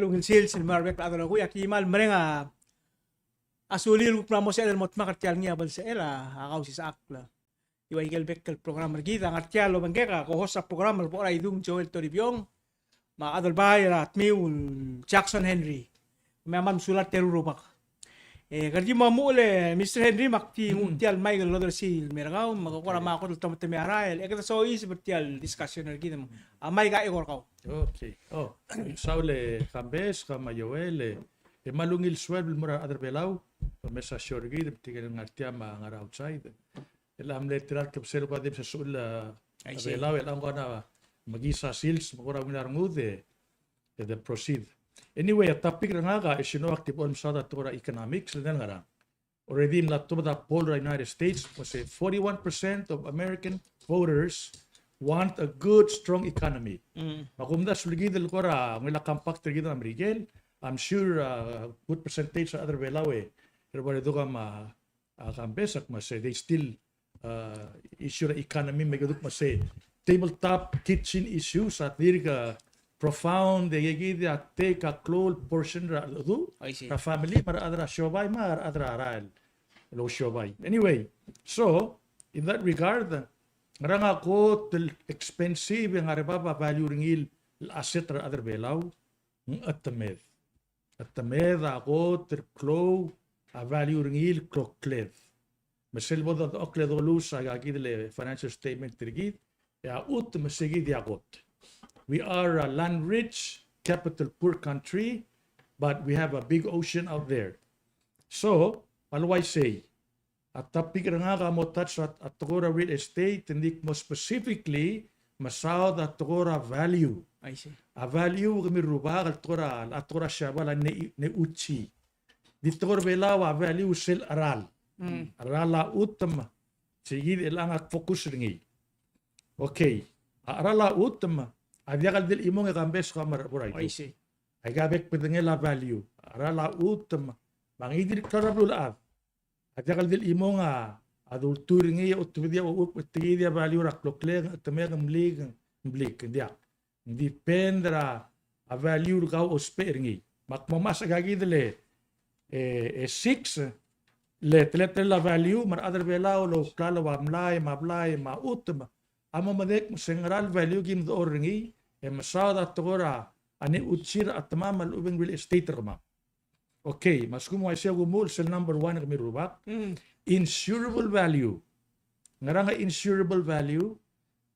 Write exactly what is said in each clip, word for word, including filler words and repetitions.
Ungil sils el mo er a rebek el chad el rokui, aki kmal mereng a sulir el kuk mla mo sebechel el mo dmak er tia el ngii a belsechel a, a Kausisechakl. Di ua ikel bek el program er kid a ngar tia el obengkek a co-host er a program el bo er a Idung Joel Toribiong, me a Adelbai er a Tmiu el Jackson Henry. Me a kmal mesulang er tia el rubak. E, kede di mo omuchel e Mister Henry, me ak di nguu tia el mic el odersii el mer kau, me ke kora mo kot el tometemii a rael, e kede soiseb er tia el discussion er kid, me a mic a eko er kau. Okay. Oh, saul e Kambes, kau me a Joel, e, e kmal ungil sueleb el mo er a rechad er a Belau, me mesa show er kid, me tirke el ngar tia me a ngar er a outside. El mle tir a klebesei el kuk di msa suchul a Belau, el ngkang a mekiis a sils, me kora ungil a rengud e, e de proceed. Anyway, a topic er ngak a, as you know, ak di bo el mesaod a tekoi er a economics, le ng ngerang. Already mla tobed a poll er a United States, me se forty-one percent of American voters want a good, strong economy. Me a kumdasu el kid el kora, ungil a compact er kid er a Merikel, I'm sure a good percentage er a rechad er a Belau e, er a bo leduk a me a a Kambes a kmo se, they still, uh, issue er a economy me kede kmo se tabletop kitchen issues a dirk profound e kid a take a klou el portion er a, du, er a family me a rechad er a siobai me a rechad er a rael el ousiobai. Anyway, so, in that regard, ngerang a kot el expensive e ngar er a bab a value er ngii el asset er a rechad er a Belau, ng chetemed. Chetemed a kot el klou a value er ngii el klokled. Me sel bo dodechokl e dolus a kid el financial statement er kid, e a chutem me se kid a kot. We are a land rich, capital poor country, but we have a big ocean out there. So, a le uaisei, a topic er ngak a mo touch a, a tekoi er a real estate, ng di kmo specifically mesaod a tekoi er a value. I see. A value kemiu el rubak el tekoi er a, a tekoi er a Siabal a ne, neuchi. Di tekoi er a Belau a value sel cheral. Mm. Cheral a chutem, se kid el ngar er ngii a focus er ngii. Okay. A cheral a chutem a diak el di el chimong e Kambes, kau me a Idung. I see. Aika bek el bedengel a value. A cheral a chutem, me ng di el klou er a beluulechad. A diak el di el chimong a, a dultuil er ngii, a otebedii a uchul me tia kid a value er a kloklek, a chetemek, ng mlik, ng mlik, ng diak. Ng depend er a, a value er kau a ousbech er ngii. Me ak mo mesa aika kid el, e, e six, le teletelel a value, me a rechad er a Belau el ouklalo a mlai, me a blai, me a chutem, a mo medengei el kmo se ngera el value kim dechor er ngii, e mesaod a tekoi er a, a neuchi er a chetemam a lechub e ng real estate er kemam. Okay, me a lsekum uaisei e kumuchel sel number one kemiu el rubak. Mm. Insurable value. Ngerang a insurable value?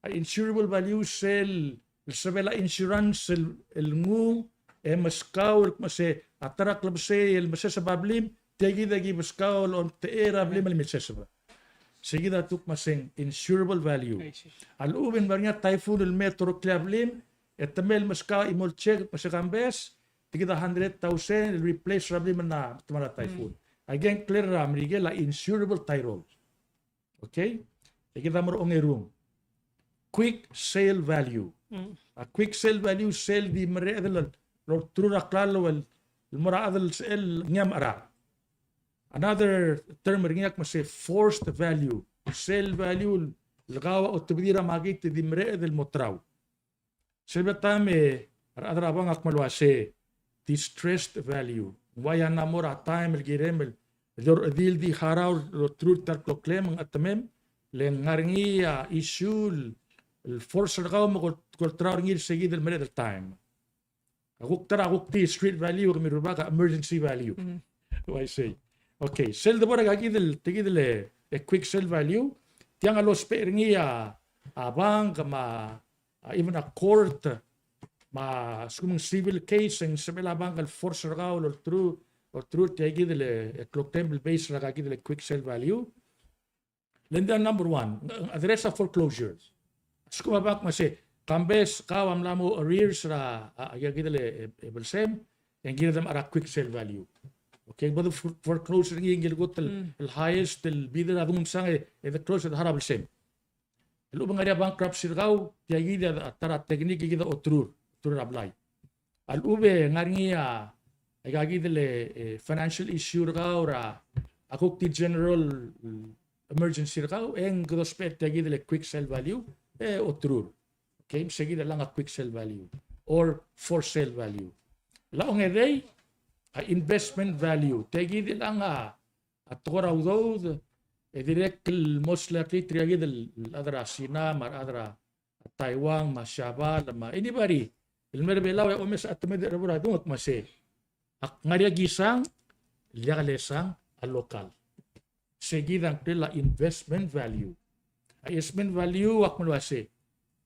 A insurable value sel, el sebechel a insurance el, el nguu e meskau el kmo se a ta er a klebesei el meseseb a blim, tia kid a ki meskau el omtechei er a blim el meseseb. Se kid a tuk me se ng insurable value. I see. A lechub e ng ngar er ngii a typhoon el me e toreklii a blim, e te mei el meskau a chimo el check, me se Kambes, tia kid a hundred thousand el replace er a blim el mla, te mla er a typhoon. Mm. Again, clear er a Merikel a insurable tyrol. Okay? E kid a mo er a ongerung. Quick sale value. Mm. A quick sale value sel di mereched el olterau er a klalo el mo er a chad el sel ngii a mecherar. Another term er ngii a kmo se forced value. Sel value el kau a otebedii er a makit e di mereched el mo terau. Sel bla taem e a rechad er a bank a kmal uase distressed value. Ng uaia ng mo er a taem el kirem el di orechedii el di harau el olterau er tia el kloklem, ng chetemem, le ng ngar er ngii a issue el force er kau me ko, ko olterau er ngii el se kid el mereched el taem. A kuk ta er a kuk di street value, kemiu el rubak a emergency value. Mm. Uaisei. Okay, sel debo er aika kid el, tia kid el, e quick sale value, tiang a lousbech er ngii a, a bank me a, a even a court, me a lsekum ng civil case, e ng sebechel a bank el force er kau el olterau, olterau er tia kid el, e kloktem el base er aika kid el quick sale value. Le ng di a number one, ng address a foreclosure. A lsekum a bank me se, Kambes, kau a mla mo arrears er a, a, aika kid el, e, e belsem, e ng kired el mechar a quick sale value. Okay, bo de fore-, foreclose er ngii, e ngii el kot el, mm, el highest el bidder a dungmsang e, e de close e de harau a belsem. A lechub e ng ngar er ngii a bankruptcy er kau, tia kid a, a ta er a technique e kid a oterur, oterur a blai. A lechub e ng ngar er ngii a, aika kid el, e, financial issue er kau er a, a kuk di general, mm, emergency er kau, e ng kede ousbech er tia kid el quick sale value, e oterur. Okay, me se kid a lak a quick sale value or forced sale value. El ongedei a investment value. Tia kid el ngar a tekoi er a udoud, e dirrek el mostly a kid er a kid el chad er a Sina, me a rechad er a Taiwan, me a Siabal, me a anybody el mei er a Belau e omes a chetemedech er a bo er a dung, ak kmo sei, ak ngar er ngii a kesang el diak lesang a local. Sei kid a ngklel a investment value. A investment value, ak mle uasei,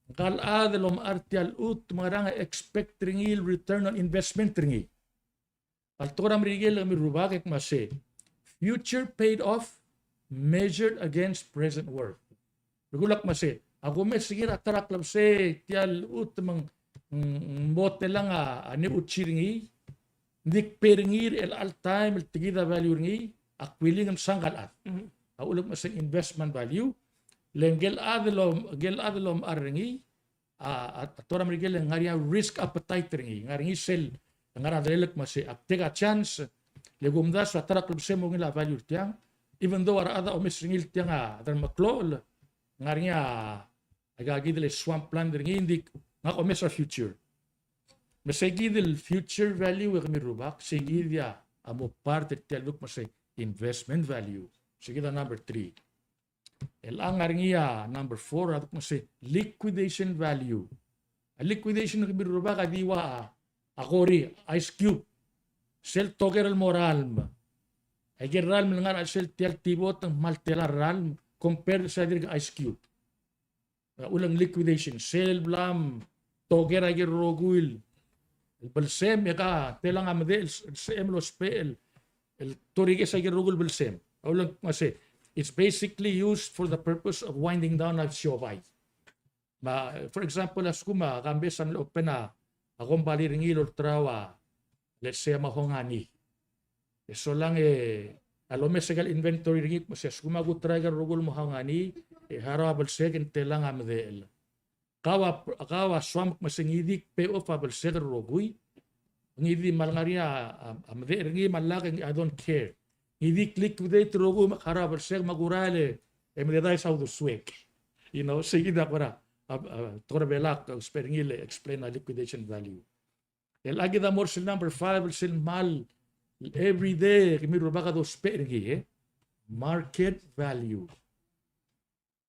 ngka el chad el omechar tia el chutem, ngerang a expect er ngii el return on investment er ngii? A le tekoi er a Merikel, kemiu el rubak, e kmo sei, future paid off measured against present worth. Bekul a kmo sei, a kumes er ngii er a ta er a klebesei, tia el chutem, ng, ng, ng mo telechang a, a neuchi er ngii, ng di kbo er ngii er chelecha el taem el tia kid a value er ngii, ak willing el msa ngka el chad. Mhm. A uchul me sei investment value, le ngke el chad el om, ngke el chad el omechar er ngii, a, a, a tekoi er a Merikel e ng ngar er ngii a risk appetite er ngii, ng ngar er ngii sel, ng ngar er a delelek me sei, ak take a chance, le kumdasu a ta er a klebesei e mo ungil a value er tiang, even though a rechad a omes er ngii el tiang a, a dermeklol, ng ngar er ngii a, aika kid el swampland er ngii, ng di ngak a omes er a future. Me sei kid el future value, e kemiu el rubak, sei kid a mo part er tia el duk me sei investment value. Sei kid a number three. El ngar er ngii a number four, a duk me sei liquidation value. A liquidation, kemiu el rubak, a di ua a, a kori, ice cube. Sel toker el mo ralm. Aike el ralm el ngar er a chelsel tia el tibot, ng kmal tela el ralm, compared er sel dirk ice cube. A uchul e ng liquidation, sel bla mtoker aike el rokui el belsem, e ke telechang a medechel el sebechem el ousbech el, el torikes aike el rokui el belsem. A uchul e ng, me sei, it's basically used for the purpose of winding down a siobai. Me, for example, a lsekum a Kambes a mle open a, a kombalii er ngii el olterau a, let's say, a mahogany. E solang e a lomes aika el inventory er ngii, me sei a lsekum a kuterau aika el rokui el mahogany, e harau a belsek e ng telechang a medechel. Kau a, kau a soam, me sei ngii di pay off a belsek el rokui. Ngii di me a lengar er ngii a, a, a medechel er ngii me a lak, I don't care. Ngii di liquidate el rokui me harau a belsek me a kurael e, e mededaes a uldesuek. You know, sei kid a kora, a, a, tekoi er a Belau a ousbech er ngii el explain a liquidation value. El chad a mo er sel number five, el sel kmal everyday, kemiu el rubak, a dousbech er ngii, e market value.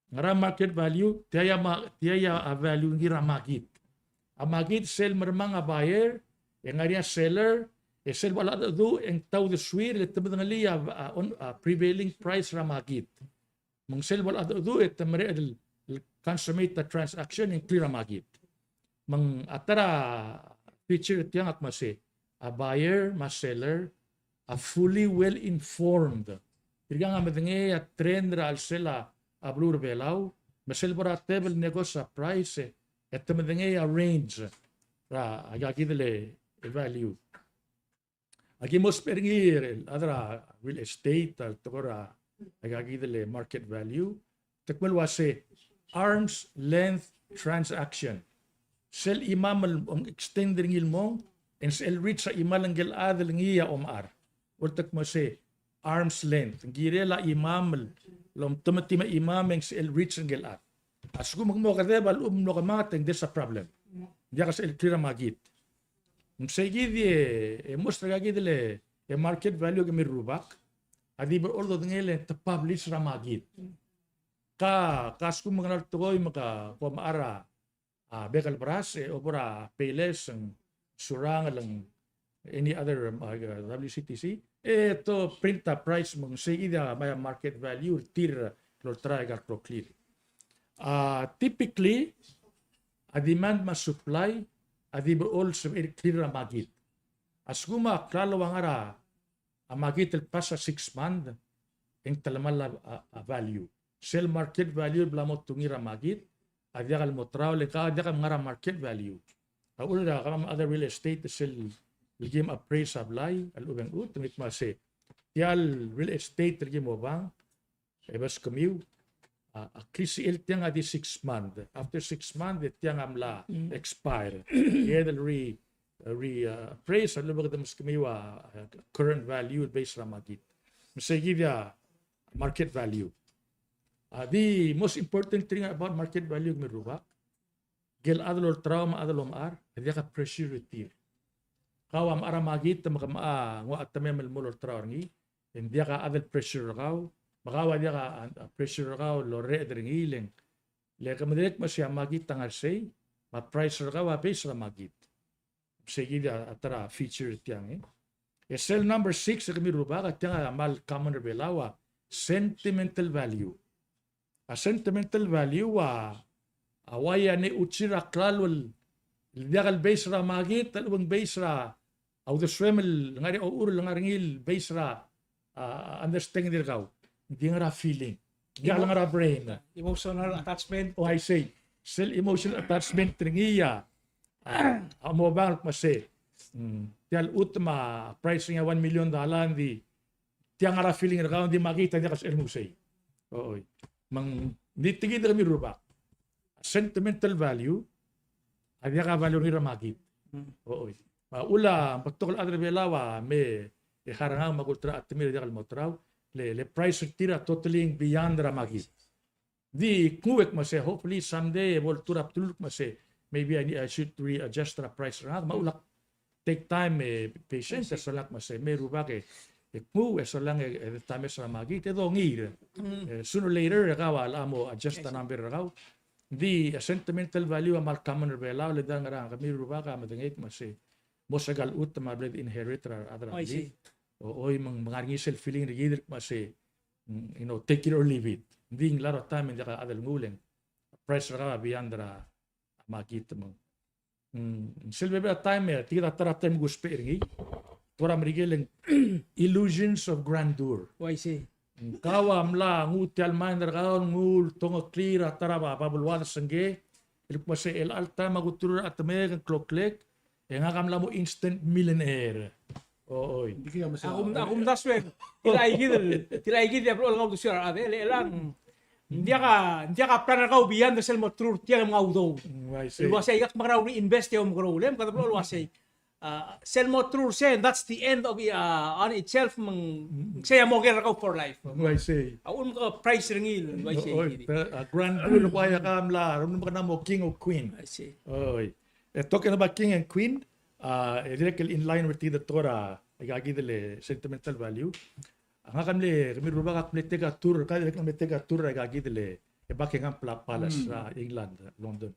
Ngera market value? Tia a ma-, tia a value er ngii er a makit. A makit sel mermang a buyer, e ngar er ngii a seller, e sel bo lechedecheduch e ng ta uldesuir, le te medengelii a, a, on, a prevailing price er a makit. Me ng sel bo lechedecheduch e te mereched el, el consummate a transaction e ng clear a makit. Me ng a ta er a feature er tiang a kmo sei, a buyer me a seller a fully well informed. Tirkang a medengei a trend er a chelsel a beluu er a Belau, me sel bo er a tebel el negotiate a price, e te medengei a range er a, aika kid el value. Aki mo ousbech er ngii el chad er a real estate, a tekoi er a, aika kid el market value. Te kmo el uase arm's length transaction. Sel chimam el mong, extend er ngii el mong, e ng sel reach a chimal ngike el chad el ngii a omechar. Ua te kmo sei arm's length. Ng kirel a chimam el omtemetim a chimam e ng sel reach ngike el chad. A lsekum ng mo kedeb a lechub e ng mlo kemanget e ng there's a problem. Ng diak sel clear a makit. Me sei kid e, e most er aika kid el, e market value, kemiu el rubak, a di bo el dodengei e le te publish er a makit. Ka, ka lsekum ng ngar er ngii a tekoi me ke omechar a, a bek el beras, e obo er a Payless, ng Surangel, ng any other, um, uh, W C T C, e te print a price me ng sei kid a, me a market value er tir el olterau aika el kloklir. A, typically, a demand me a supply a di bo el sebechir el clear er a makit. A lsekum a klalo a ngar er a makit el past a six month, e ng telemall a, a, a value. Sel market value el bla mo tungii er a makit a diak el mo travel, e ng diak el ngar er a market value. A uchul er a kemam el chad er a real estate, sel kim appraise a blai a lechub e ng chutem, e kmo sei, tia el real estate el kim obang, e beskemiu, a, a klisichel tiang a di six month. After six month, e tiang a mla expire. Kede re, re, uh, appraise a lechub e kede meskemiu a, a current value based er a makit. Me sei kid a market value. A di most important thing about market value, kemiu el rubak, ngike el chad el olterau me a chad el omechar a diak a pressure er tir. Kau a mechar a makit me ke mechar a nguu a chetemem el mo olterau er ngii, e ng diak a chad el pressure er kau, me kau a diak a, a pressure er kau el orreched er ngii, le ng, le ke medengei el kmo sei a makit a ngar sei, me a price er kau a base er a makit. Sei kid a, a ta er a feature er tiang, e. E sel number six, e kemiu el rubak, a tiang a kmal common er a Belau, a sentimental value. A sentimental value a, a uai a ngar er ngii a klalo el, el diak el base er a makit, el ua ng base er a, a uldesuem el ngar er ngii a uchul, el ngar er ngii el base er a, a, understanding er kau. Ng di ngar er a feeling. Diak el ngar er a brain. Emotional attachment. Oh, I see. Sel emotional attachment er ngii a, a, a mo obang el kmo sei. Mm. Tia el chutem a price er ngii a one million dollar, ng di tia ngar er a feeling er kau, ng di makit a diak el sebechel el nguu sei. Oi. Me ng di tia kid, e kemiu el rubak, sentimental value a diak a value er ngii er a makit. Mm. Oi. Me a uchul a betok el chad er a Belau a me, e, harau a ngak me a kulterau a chetemir a diak el mo olterau, le, le price er tir a totally beyond er a makit. Di knguu e kmo sei, hopefully someday e bo ltuu er a bdelul el kmo sei, maybe I need, I should readjust er a price er ngak, me a uchul a take time, e, patience, e solang e kmo sei, me rubak e, e knguu, e solang e, e, tames er a makit, e dongiil. Mm. E, sooner or later, e kau a locha mo adjust a number er kau. Di, a sentimental value a kmal common er a Belau, le diak el ngerang, kemiu el rubak a medengei el kmo sei, mo se kal chutem a bla de inherit er a rechad er a blil. Oi, me ng, me ng ngar er ngii sel feeling er kid el kmo sei, mm, you know, take it or leave it. Ng di ng lot of time e ng diak a chad el nguu, le ng price er kau a beyond er a makit me ng. Mm, sel bebil a time e, tia kid a ta er a time el kuusbech er ngii. Kora Merikel e ng illusions of grandeur. Oi, I see. Ng kau a mla nguu tia el mind er kau el nguu el tongeklir a ta er a ba, babeluad er sengkei, el kmo sei chelecha el time a kuteruul er a chetemek e ng kloklek, e ngak a mla mo instant millionaire. Oi. Ak om-, ak omdasu e ng, tia kid el, tia kid a blechoel nguu a uldesuir a rechad, e le chelechang, ng diak a, ng diak a plan er kau beyond er sel mo teruul er tiang e mngai a udoud. Mm, I see. El uasei, ak mekerang e reinvest e omekeroul, e kede blechoel uasei, a, sel mo teruul er sei, that's the end of it, a, on itself, me ng, sei a moker er kau for life. Mm, I see. A uchul me ke price er ngii, I see. Oi, a, grandeur, uai, a kau a mla, a uchul me ke mla mo king or queen. I see. Oi. E, talking about king and queen, a, e dirrek el in line with the Torah, aika kid el sentimental value. A ngak a mle, kemiu el rubak, ak mle take a tour, ka dirrek el mle take a tour, aika kid el, e, Buckingham Pla-, Palace, mm, er a England, London.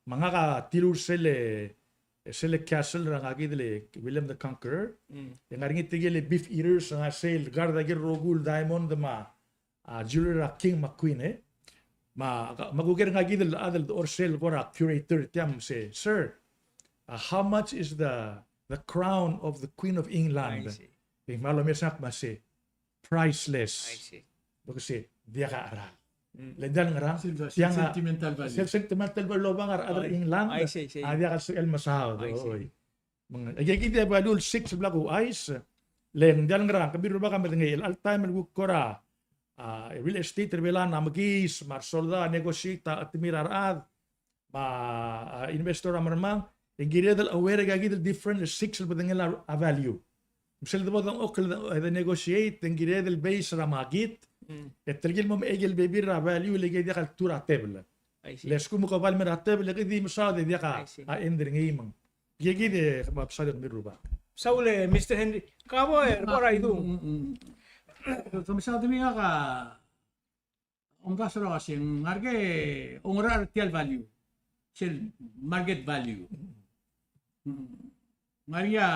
Me ngak a tiluu er sel, e, sel castle er a ngak kid el William the Conqueror. Mm. E ng ngar er ngii tirke el beef eaters, a ngar sel guard er a ikel rokui el diamond me a, a, jewelry er a king me a queen, e. Me a, me a kuker er ngak kid el chad el dechor sel kora curator er tiang me sei, "Sir, a, how much is the, the crown of the Queen of England?" I see. E ng mla omes er ngak me sei, "Priceless." I see. Bo kmo sei, diak a cheral. Mm. Le ng diak el ngerang, sel, sel tiang a, sentimental value. Sel sentimental value el obang a rechad er a England, I see, I see, a diak el sebechel el mesaod. I see. Oi. Me ng, aika kid a value el six el bla kuchais, le ng diak el ngerang, kemiu el rubak a medengei, chelecha el time el kuk kora, a, real estate er a Belau a mekiis, me a resoldau a negotiate a chetemir a rechad, me a, a, investor a mermang, e ng kired el aware aika kid el different el six el bedengel a, a value. Me sel debo dengchokl e de, de negotiate, e ng kired el base er a makit, mm, e telkib el mo mechei el bebil er a value, le ke diak el tuu er a tebel. I see. Le a lsekum ke bai mei er a tebel, e ke di mesaod e diak a, I see, a end er ngii me ng. Aika kid e kmal mesaod e kemiu el rubak. Saul e Mister Henry. Kabo e, kora idung. Mm, mm, mm. Ke mesaod e ngak a omdasu el uasei, ng ngar er ngii a ongerachel er tia el value. Sel market value. Mm. Ng ngar er ngii a,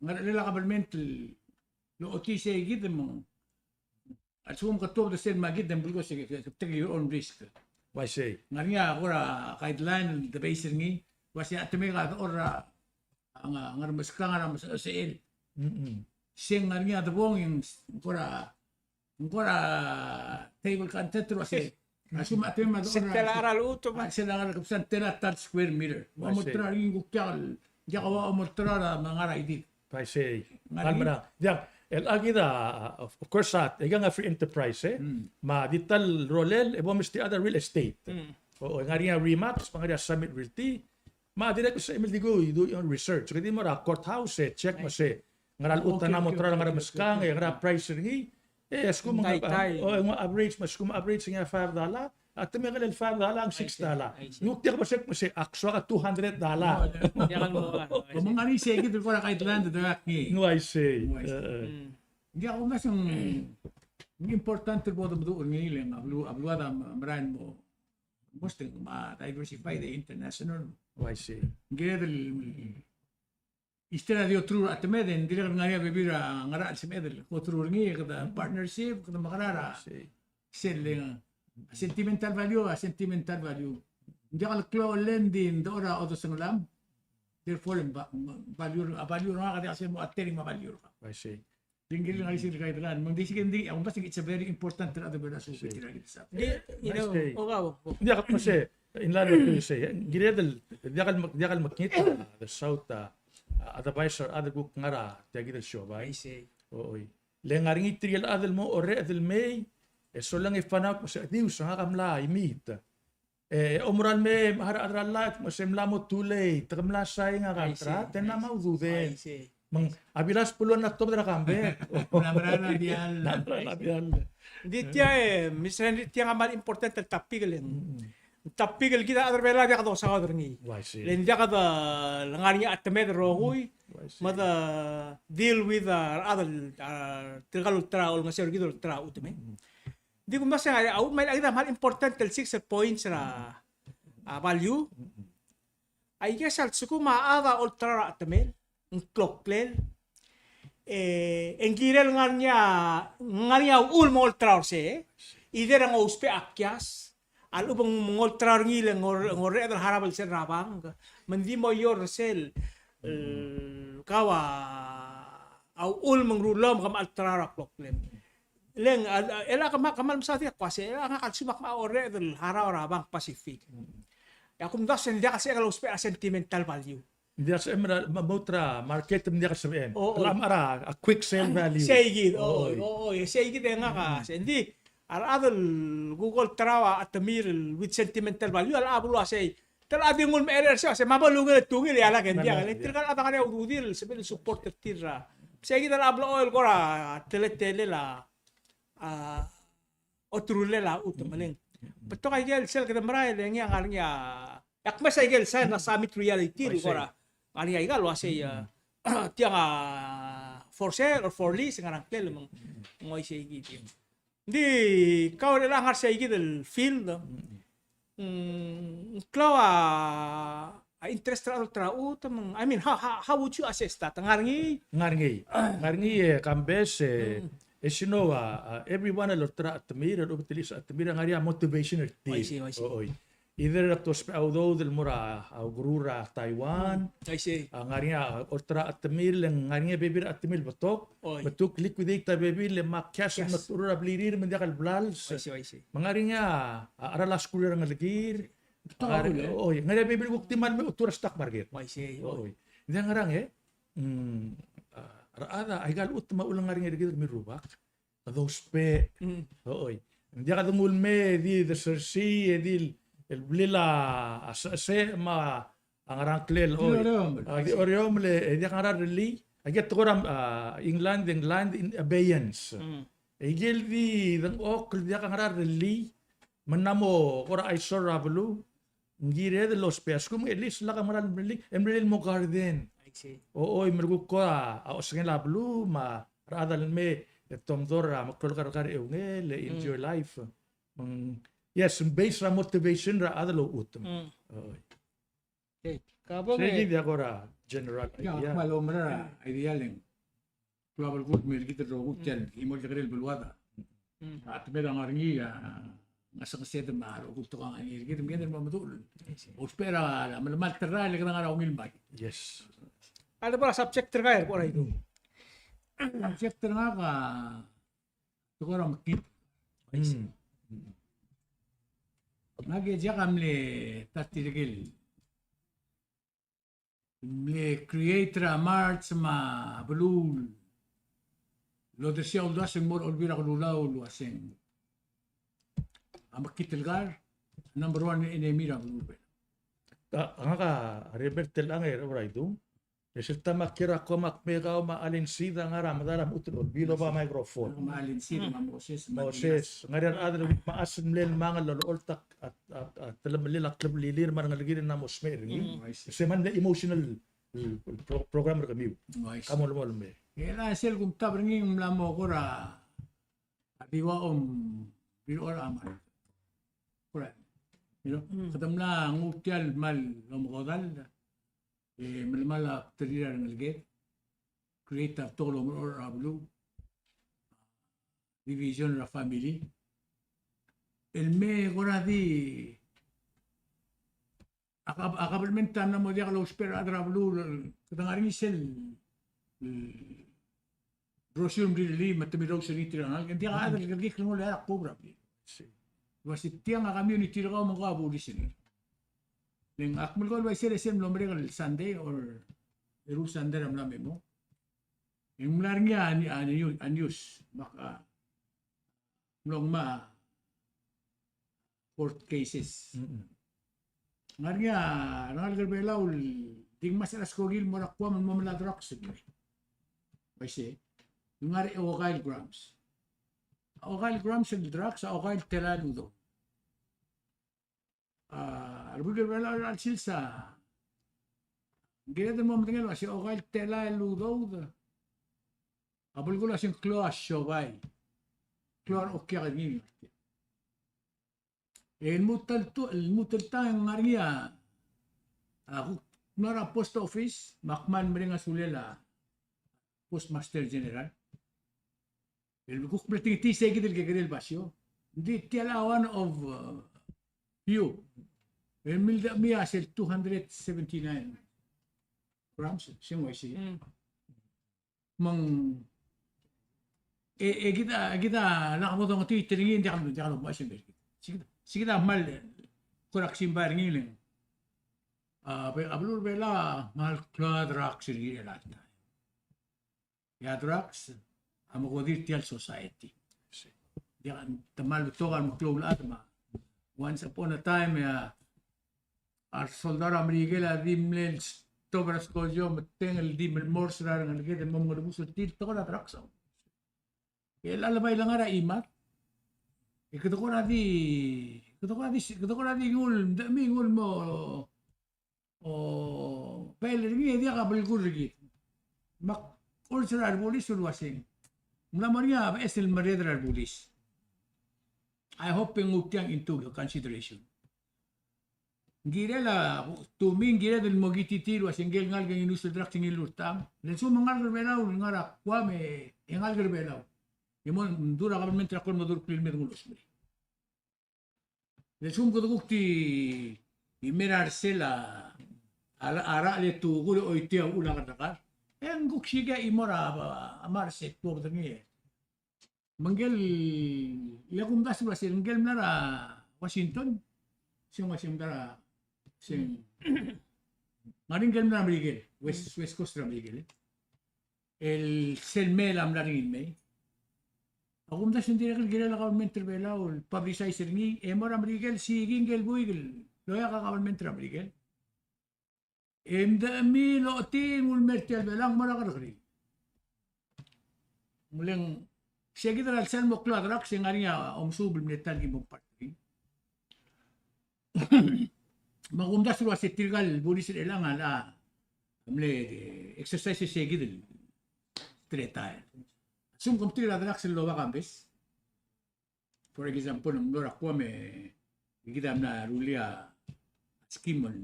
ngar er ngii a government el ochotii sei kid me ng A lsekum ke tuobed er sel market, then because you take your own risk. Uaisei. Ng ngar er ngii a kora guideline el debase er ngii, uaisei a chetemek a dechor er a, a, ngar er a meskang er a mesechel. Mm-mm. Se ng ngar er ngii a debong e ng kora, ng kora table content er uaisei. A lsekum a chetemek a dechor er a, sel ngar er a kebesengei a ta el square meter. Ua mo olterau er ngii kuk diak el, diak a ua mo olterau er a me ngar er a idid. Uaisei. Ng ngar er ngii. Diak, el kid a, of course, a, e ng a free enterprise, e. Mm. Me a di ta el rolel, e bo mesterir a real estate. Mm. O, o, e ng ngar er ngii a Remax, me ng ngar er ngii a Summit Realty. Me a dirrek el sebechem el di kuk, you do your own research. Ke di mo er a courthouse, e check me se ngera el chutem a mo olterau er a ngar er a meskang, e ngera price er ngii. E a lsekum ng, o, e ng average, me a lsekum average ng five dollar, A te mekerang el five dollar, six dollar. I see, I see. Ng ua tia el kmo se, kmo se, ak soak a two hundred dollar. Ng ua isei. Ng ua isei. Ng diak kumes ng important el bo domeduch er ngii le ng a beluu, a beluad a merael el mo, mostly me a diversify the international. Ng kired el Instead a di oterul a chetemed, e ng dirrek el ngar er ngii a bebil er a ngerachel el semed el oterul er ngii, kede partnership, kede mekerang er a sel, eh, sentimental value, a sentimental value. Ng diak el klou a lending, ng di ora odosenglam. Therefore, a value, a value er ngak a diak sel mo altering me a value er ngak. I see. Di ngii el ngar er sel guideline. Me ng di sel, ng di, a umbas, it's a very important el other version. Di, you know, o kau, o. Ng diak el kmo se, in line with what you say, eh, ng kired el, diak el, diak el mekngit a, the South, a, a, advisor, a chad el kuk ngar er tia kid el siobai. I see. Oi. Le ngar er ngii tirke el chad el mo orreched el mei, e solang e find out, kmo se, di use, ngak a mla imiit. E, omeral mei, me a rechad er a llach, kmo se mla mo too late, te ke mla sign a contract, te mla mo ududel. I see. Me ng, a bilas beluu a tobed er a kambek. Ng mla merael a diall. Ng mla merael a diall. Ng di tia, e, Mister Henry, tia a kmal important el topic el. Mm. Topic el kid a rechad er a Belau a diak dosaod er ngii. Oh, I see. Le ng diak de ngar er ngii a chetemed el rokui. Oh, I see. Me de deal with, a, a rechad el, a, tirka el ultra, olengeseu er kid el ultra, utem. Mm. Ng di kumes e a, a, me a kid a kmal important el six points er a, a, value. Mm. Aikei a lsekum a chad a olterau er a chetemel, ng kloklel, e, e ng kirel ngar er ngii a, ngar er ngii a uchul me ng olterau er sei, either ng ousbech a cash, a lechub e ng olterau er ngii le ng or-, ng orreched el harau el sel er a bank, me ng di mo ior er sel, el, kau a, a uchul me ng rullii me ke olterau er a kloklem. Le ng, a, a, el a kmal, kmal mesaod e kuk uasei, el a ngak a lsekum ak mo orreched el harau er a Bank Pacific. E a kumdasu e ng diak el sebechek el ousbech a sentimental value. Ng diak el sebechem er a, mo, mo er a market, ng diak el sebechem. O, o. Te locha mechar a quick sale value. Sei kid, o, o, o, sei kid e ngak a, sei, ng di, a rechad el kuk olterau a chetemir el with sentimental value, a locha beluu a sei, te locha di nguu el mecherei er sei, sei, me a bo lungil e tungil e a lak e ng diak. Tirka el chad a ngar er ngii a ududir el sebechel el support er tir er a. Sei kid a locha blechoel el kora teletelel a, a, oterulel a chutem, me le ng. Betok a ikel sel kede merael e ngii a ngar er ngii a, e ak mes a ikel sign er a Summit Realty el kora ngar er ngii a ikal uasei, a, tiang a for sale or for lease, ngar er a ngklel me ng uaisei kid. Ng di kau el ngar er sei kid el field, mm, ng klou a, a interest er a chad el olterau a chutem, me ng, I mean, how, how, how would you assess that? Ngar er ngii? Ngar er ngii. Ngar er ngii, e, Kambes, e, as you know, a, a, everyone el olterau a chetemir, el obetilis a chetemir, a ngar er ngii a motivation er tir. I see, I see. Oi. Either a te ousbech a udoud el mo er a, a, ukeruul er a Taiwan. Mm, I see. A ngar er ngii a olterau a chetemir, le ng ngar er ngii a bebil er a chetemir el betok. Oi. Me te kuk liquidate a bebil, le me a cash, cash, me te meruul a blirir, me ng diak el blals. I see, I see. Me ng ngar er ngii a, a, cheral a skuul er a rengelekir. Betok a, oi, ng ngar er ngii a bebil el kuk di mal me otuu er a stock market. I see, oi. Oi. Ng diak ngerang, e? Mm, a, a rechad a, aika el chutem a ulengar er ngii er kid el kemiu el rubak. Kede ousbech. Mm. Oi. Ng diak de nguu el mei e di de sersii, e di el, el blil a, a se-, se-, me a ngerang klel, oi. Di oreomel. A, di oreomel, e, e diak ngera rellii. Aike el tekoi er a, a, England, England in abeyance. Mm. Aike el di dengchokl, diak ngera rellii. Me ng mo kora eyesore er a beluu. Ng kired el ousbech a lsekum e at least lak a mera el mrellii, e mrellii el mo garden. I see. O, oi, me le kuk kora, a, osengel a beluu, me a rechad a le mei, e te omdor er a meklou el kerrekar e eungel, e enjoy life. Mm, yes, ng base er a motivation er a chad el ouchutem. Mm. Oi. Okay. Kabong. Sei e kid a kora general idea. Ia, kmal oumera a idea le ng klou a belkul el mei er kid el rokui tia el chimo el kekerei el beluad. Mm. A chetemel a ngar er ngii a ngesengesed me a rokui el tekoi a ngar er ngii er kid me kede mo meduch el ousbech er a melemalt el rael e kede ngar er a ungil bai. Yes. A lebo er a subject er kau e bo er a idung. Subject er ngak a tekoi er a mekngit. Mm. Ngak e diak a mle ta er tirke el mle create er a merch me a beluu el odersii a uldasu el mo er a Olbiil er a Kelulau el uaseng a mekngit el kar a number one enemy er a beluu er a Belau. A, ngak a remember telechang e er a Idung, E sel ta me a kiei er a kmo ak me kau me a Allen Seid a ngar er a medal a mechut el olbiil el oba microphone. Me a Allen Seid, me a Moses, me a Moses, Diaz. Ngar er a rechad el mechas el mle lmangel el olecholt a, a, a, a telemellel a kleblilirir me a rengelekir e ng mo smecher er ngii. Mm. Oh, I see. Se me ng mle emotional el, el pro-, program er kemiu. Oh, I see. Ka mo lem, mo lem. E a sel kumtab er ngii ng mla mo kora a di ua om rirechorech a mad. Kora, you know, mm, kede mla nguu tia el kmal omekodall. E melemall a bdelir a rengeleked, create a betok el omerechorech er a beluu, division er a family. El me kora di a gov-, a government a mla mo diak lousbech er a rechad er a beluu, kede ngar er ngii sel, mm, brochure el mle rirellii me te mirrous er ngii tirka el ngalek, e ng diak a chad el kerekikl el nguu el eai er a kuk er a blil. Sei. Ua se tiang a community er kau me ng kau a bulis er ngii. Le ng ak melekoi el uaisei er sel mlo merek el Sunday or eru el Sunday er a mla me mong. E ng mla er ngii a, a, a news, me ak, a, mlo ngmai a court cases. Mm-mm. Ngar er ngii a rengalek er Belau el di ngmasech er a skoki el mo er a Guam el mo melai a drugs. Uaisei, ngar er a okai el grams. A okai el grams el drugs a okai el telael el udoud. A rebuik er Belau er a chelsel sa, ng kired el mo medengei el uasei okai el telael el udoud a belkul a se ng klou a siobai, klou a rechokiak er ngii. E lmuut el tu-, lmuut el taem e ng ngar er ngii a, a kuk mlo er a post office, me ak kmal mereng a sulel a Postmaster General. El kuk mle tingtii sei kid el kekerei el basio. Ng di tia el one of, uh, few. El mildechemii a sel two hundred seventy-nine grams, se ng uaisei. Mm. Me ng, e, e kid a, e kid a lak bo dongetiit er ngii, ng diak, diak lomais el mer kid. Sei kid, sei kid a kmal kora ksimbai er ngii el, a, be-, a beluu er Belau a kmal klou a drugs er ngii er a ta. E a drugs a mekodir tia el society. Diak, te kmal betok a remeklou el chad me a once upon a time, e a a resoldau er a Merikel a di mle stob er a skojo me teng el di mle mors er a rengeleked el mo mengerebus el tir, tekoi er a drugs. E chelecha el bai le ngar er a chimad, e kede kora di, kede kora di, kede kora di nguu el, mdechemii nguu el mo, o, bail er ngii e diak a belkul er kid. Me ak olsisechakl er a rebulis el uasei ng mla mo er ngii a beches el merreder er a rebulis. I hope e nguu tiang into consideration. Ng kirel a, to me, ng kired el mo kititii el uasei ngike el ngalek e ng inused el drugs e ng ngiluu er tang. Le lsekum a ngalek er Belau el ngar er a Guam e ngalek er Belau, e mo, ng dmu er a government er a Guam el mo dureklii el mei me de nguu el osmerii. Le lsekum kede kuk di mei er a rsel a, a, a rechad el tekoi el oitii a uchul a kerrekar, e ng kuk siik a chimo er a, a, a mars e tuobed er ngii. Me ngike el, le kumdasu el uasei ngike el mla er a Washington, se ng uasei ng mla er a, se ng, ngar er ngii ngike el mla er a Merikel, West, West Coast er a Merikel, e. El sel mei el mla er ngii el mei. A kumdasu e ng dirrek el kirel a government er Belau el publicize er ngii, e mo er a Merikel, siik ngike el buik el loia a government er a Merikel. E mdechemii el ochotii, nguu el mer tia el Belau, ng mo er a kerrekeriil. Ng mle ng, sei kid er a lsal mo klou a drugs e ng ngar er ngii a omesuub el mle ta el ki mo part er ngii. Me a kumdasu el uasei tirka el bulis er chelechang a, a mle exercise er sei kid el teletael. Assume kom tir a drugs el loba Kambes. For example, ng mlo er a Guam e kid a mla rullii a scheme el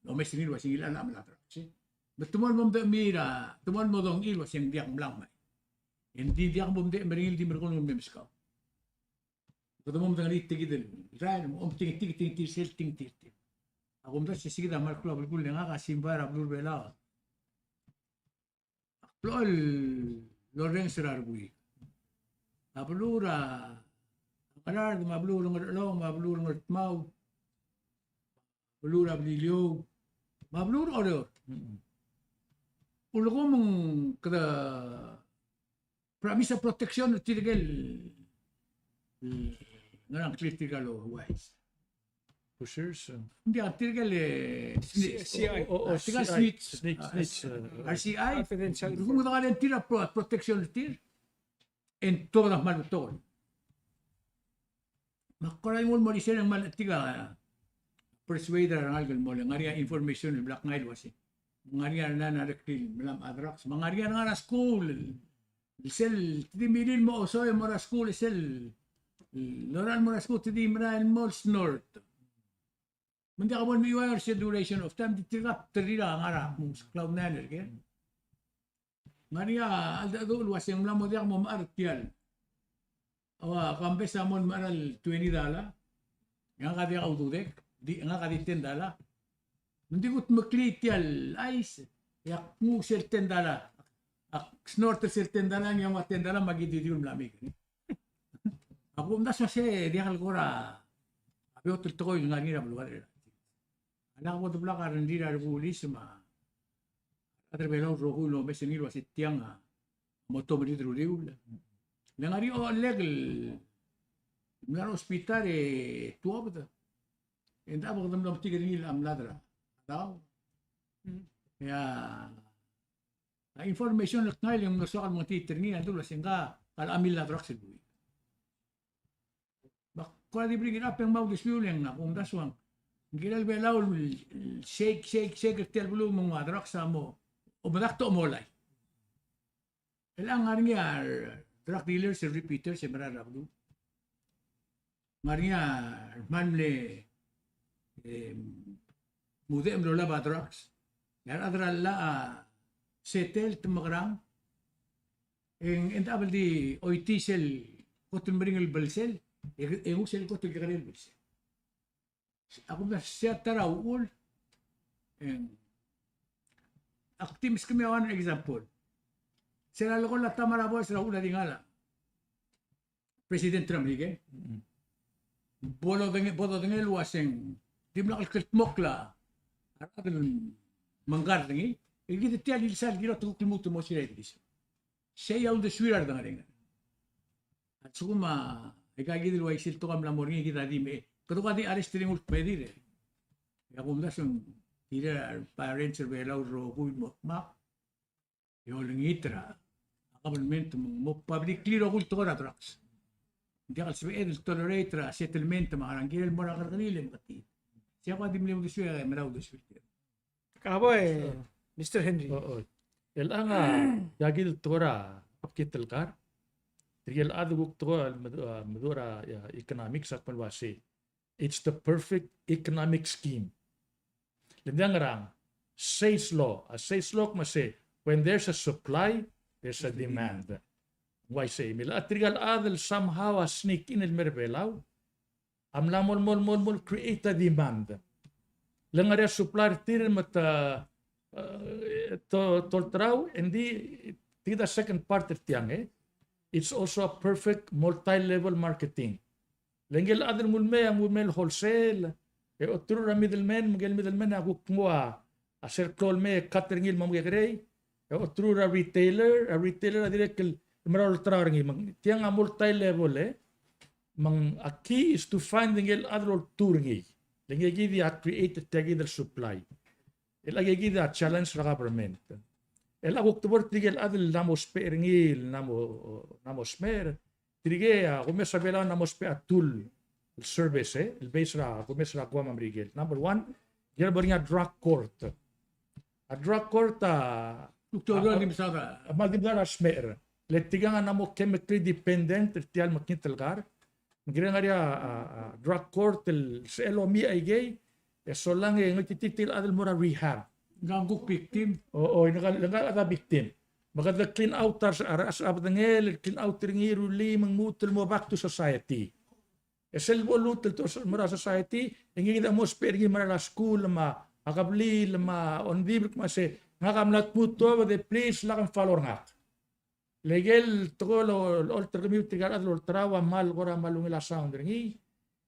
omes er ngii el uasei ngii a mla er a drugs. Me te mo el mo mdechemii er a, te mo el mo dongchii el uasei ng diak mla ngmai. E ng di diak bo mdechem er ngii el di merekong el me meskau. Kede mo medengelii tia kid el rael, mo omtingtii, tingtii sel, tingtii tir. A kumdasu e sei kid a kmal klou a belkul, le ngak a simbai er a beluu er Belau a blechoel el orrenges er a rebuik. A beluu er a Ngaraard, me a beluu er a Ngerchelong, me a beluu er a Ngardmau, beluu er a Beliliou, me a beluu er a Oreor. Mm-mm. Ulekum ng kede promise a protection er tirke el, el ngerang, clear tirka el ouwais. Hoosiers, e. Ng di a tirke el, e, sni-, C I. O, o, o, ah, tirke el C I, snitch. Snitch, ah, snitch, e. R C I. Confidential. Ng di kuk dengua el tir a pro-, protection er tir. E ng tuobed a kmal betok. Me ak kora di nguu el mo er isei e ng kmal tirka, e, persuade er a rengalek el mle ngar er ngii a information el bla kngai el uasei, ngar er ngii a renai a rekrir el mla mo drugs, me ngar er ngii a rengar er a skuul el sel te di milil el mo osoi el mo er a skuul, sel lorael el mo er a skuul te di merael el mo snort. Me ng diak bo lemechiuaiu er sel duration of time, di tirka a bdelulir a ngar er a cloud nine er ker. Ngar er ngii a cheldecheduch el uasei ng mla mo diak mo mechar er tial. Ua, kambes a mo mechar el twenty dollar. E ngak a diak a ududek, di, ngak a di ten dollar. Me ng di kudmeklii tial ice, e ak nguu sel ten dollar. Ak snort er sel ten dollar, e ng nguu a ten dollar me aki di diul mla mei. Ak omdasu el uasei diak el kora beot el tekoi el ngar er ngii er a beluad er a. A lak bo de blak a rengrir a rebulis me a rechad er a Belau el rokui el omes er ngii el uasei tiang a mo tomellii er a uriul. Le ngar er ngii a ochellek el mla er a hospital e tuobed. E ng diak bo kede mlo metik er ngii el mlad er a daob. E a a information el kngai el ng mlo soak el mengetit er ngii a dul uasei ngka a locha millil a drugs el buil. Me ak kora di bring it up e ng mo uldesuiu e ng, ak omdasu el uang, ng kirel Belau el shake, shake, shake er tial beluu me ng ua drugs a mo, o medakt a mo lai. Chelechang ngar er ngii a drug dealers, repeaters, e merael er a beluu. Ngar er ngii a kmal mle, e, mudechem el olab a drugs. E a rechad er a llach a settle, te mekerang. E ng, e ng diak el di choitii sel kot el meringel el belsel, e, e nguu sel kot el kekerei el belsel. Ak omdasu el uasei a ta er a uchul, e ng, ak di meskemiu a one example. Sel leko el ta er a boes er a uchul a di ngak el President er a Merikel. Mm. Bo lodengei, bo lodengei el uaseng dimlak el kldmokl a rechad el mengkar er ngii, e kid tia el sal kirel a tekoi el lmuut el mo siraid er isei. Sei a uldesuir a redengerenger. A lsekum a ika kid el uaisei el tekoi a mla mo er ngii, kid a di me, kede kuk di arrest er ngii el kmedir. E ak omdasu el kirel a parents er a Belau el rokui el mo dmak e olengit er a government me ng mo publicly rokui el tekoi er a drugs. Ng diak el sebeched el tolerate er a settlement me a ngerang, kirel el mo er a kerrekeriil e meketii. Sei a kuk di mle uldesuir e mera uldesuir. Ka bo e, Mister Henry. O, o. Chelechang a, tia kid el tekoi er a, a kid el kar. Tirke el chad el kuk tekoi el medu-, a, meduch er a, a, economics a kmal uasei, it's the perfect economic scheme. Le ng diak ngerang, Say's law. A Say's law a kmo sei, when there's a supply, there's a demand. Ng uaisei, me a tirke el chad el somehow a sneak in el mei er a Belau a mla mo, mo, mo, mo create a demand. Le ngar er ngii a supply er tir me te, e, to, to olterau, e ng di, tia kid a second part er tiang, e. It's also a perfect multi-level marketing. Le ngike el chad el nguu el mei, a nguu el mei el wholesale, e oterul er a middleman, me ngike el middleman a kuk nguu a, a sel klou el mei e cut er ngii el mo mekekerei, e oterul er a retailer, a retailer a dirrek el mera el olterau er ngii. Me ng tiang a multi-level, e. Me ng a key is to find ngike el chad el oltuu er ngii. Le ngike kid a create tia kid el supply. El aikakid a challenge er a government. El a kuk tebor tirke el chad el mla mo ousbech er ngii, el mla mo, mla mo smecher. Tirke a kumes er a Belau a mla mo ousbech a tool el service, e, el base er a kumes er a Guam me a Merikel. Number one, ng kirel bo er ngii a drug court. A drug court a, kuk tebor a, a, di mesaod a, a kmal di mesaod a smecher. Le tirkang a mla mo chemically dependent er tia el mekngit el kar. Me ng kirel ngar er ngii a, a, a drug court el sebechel el omii aikei, e solang e ng choitii tirke el chad el mo er a rehab. Ng kuk victim. O, o, ng kal, ng kal chad a victim. Me kede clean out a, a, a bedengel, clean out er ngii, rullii, me ng lmuut el mo back to society. E sel bo lmuut el mo er a society, e ngii kid a mo ousbech er ngii el merael a skuul, me a kebliil, me a ongdibel, me a se, ngak a mla tmuu el tuobed e please lak mfollow er ngak. Le ikel tekoi el, el, olt er kemiu tirka el chad el olterau a kmal kora kmal ungil a sound er ngii.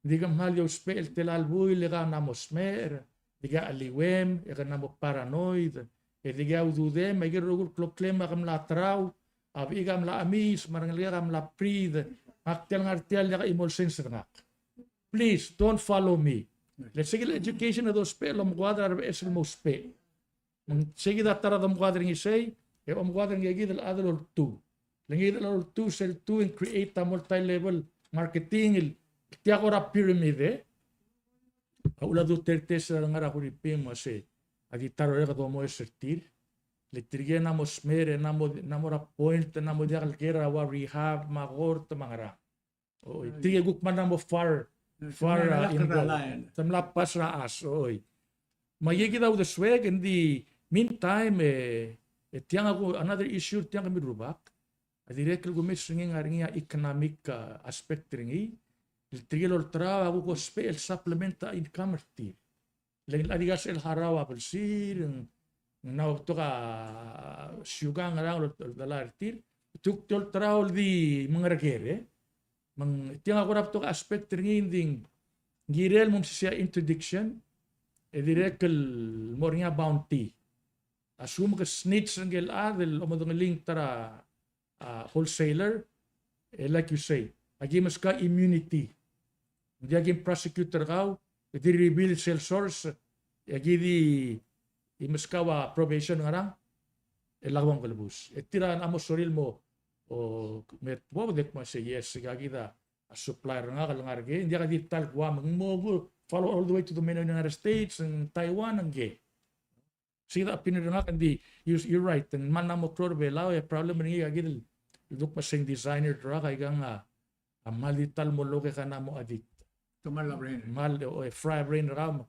Di ke kmal di ousbech el tela el buil e ke mla mo smecher, di ke cheliuem, e ke mla mo paranoid, e di ke ududem, me aikel rokui el kloklem a ke mla terau, a bechik a mla chemis, me a rengelekek a mla breathe, ngak tia el ngar tia el diak a chimo el sense er ngak. Please, don't follow me. Le sei kid el education a dousbech el omekoad er a rebeches el mo ousbech. Me ng sei kid a ta er a domekoad er ngii sei, e omekoad er ngii kid el chad el oltuu. Le ngii kid el oltuu sel tuu e ng create a multi-level marketing el tia kora pyramid e. A uchul a Duterte sel ngar er a Huriping me sei a di ta er a orek e domes er tir. Le tirke a mo smecher, a mo, a mo er a point, a mo diak el ker er a ua rehab, me a court, me a ngerang. Oi, tirke kuk mla mo far, far, uh, involved. Te mla pass er a chas, oi. Me aike kid a uldesuek, in the meantime, e, e tiang a ku, another issue, tiang kemiu el rubak. A dirrek el kumes er ngii, ngar er ngii a economic, uh, aspect er ngii. El tirke el olterau a kuk ousbech el supplement a income er tir. Le ng di ngar er sel harau a belsir, ng, ng mla betok a siukang, ngerang el, el, el er tir. Tuk, te olterau el di mengereker, e. Me ng tiang a kora betok a aspect er ngii, ng di ng kirel mo mesisiich a interdiction, e dirrek el mo er ngii a bounty. A lsekum ke snitch er ngike el chad el omedengelii ng ta er a, a, wholesaler, e like you say, aki meskau a immunity. Ng diak kim prosecute er kau, e di reveal sel source, e aki di, di meskau a probation, ngerang, e lak bo mkelebus. E tir a mo sorir el mo, o, me bo de kmo sei, yes, aki di a supplier er ngak el ngar er kei, ng diak di ta el kua me ng mo follow all the way to the mainland United States, ng Taiwan, ng kei. Sei kid a opinion er ngak, ng di, you, you're right, ng mla mo klou er a Belau, e problem er ngii a kid el, duk me sei ng designer drug, aikang a, a kmal di ta el mo loke kana mo addict. Te kmal a brain. Kmal, o, e fry brain er kau.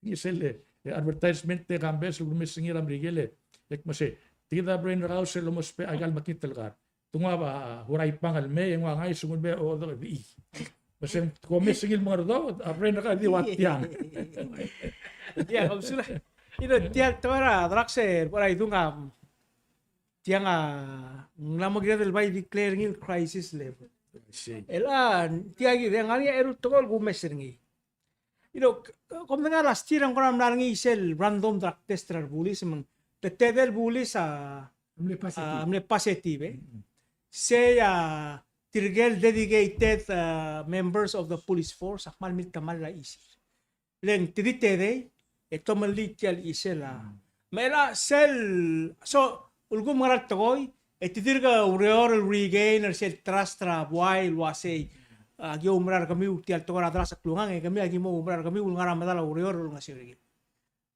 Ng sel, e, advertisement e kambes el kumes er ngii er a Merikel, e kmo sei, tia kid a brain er kau sel lomousbech aika el mekngit el kar. Te nguu a Huraipang el mei, e nguu a ngais, e nguu el mei, o, di, di. Me se ng kumes er ngii el mengeredou, a brain er kau a di ua tiang. Tia, kom sulang. You know, tia, te ua er a drugs e, ua er a idung a, tiang a, ng mla mo kired el bai declare er ngii el crisis level. I see. El a, tia kid, e ng ngar er ngii a eru el tekoi el kumes er ngii. You know, k-, kom dengar last year a ng kora mla er ngii sel random drug test er a rebulis, me ng tedei el bulis a, mle positive. A, mle positive, e. Mm-mm. Sei a tirke el dedicated, a, members of the police force a kmal miltemall er a chisir. Le ng te di tedei, e tomellii tia el chisel a. Mm. Me a sel, so, ulekum ngera el tekoi, e te dirk oureor el regain er sel trust er a buai el uasei, a, aki oumera er kemiu tia el tekoi er a drugs a klungang, e kemiu aki mo oumera er kemiu el ngar er a medal a ureor el olengeseu er kid.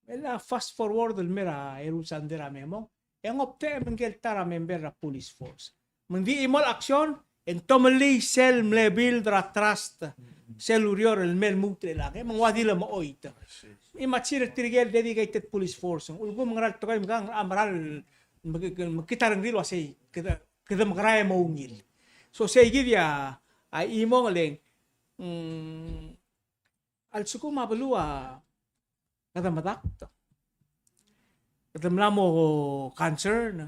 Me a fast forward el mei er a eru el sandei er a memo, e ng obdechem ngike el ta er a member er a police force. Me ng di chimo el action, e ng tomellii sel mle build er a trust, sel ureor el mei el lmuut er chelechang, me ng ua di lemechoit. Imagine er tirke el dedicated police force, ulekum ngera el tekoi me ng mera el, me, me, mekngit a rengrir el uasei, kede, kede mekerang e mo ungil. So sei kid a, a chimong el, mm, a lsekum a beluu a kede medakt, kede mla mo concern,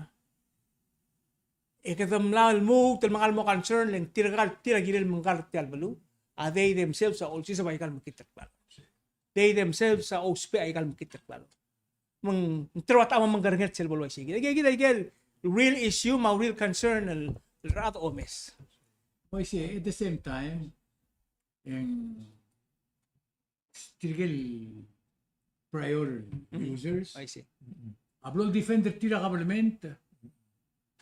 e kede mla lmuut el mengal mo concern, le ng tirka el tir a kirel mengkar er tia el beluu, a they themselves a olsiseb aika el mekngit el klalo. They themselves a ousbech aika el mekngit el klalo. Me ng, ng teruich a mo mengkerengel sel bo el uaisei. Aike kid a ikel real issue me a real concern el, el rechad a omes. Uaisei, at the same time, e ng tirke el prior users. I see. A blo el defend er tir a government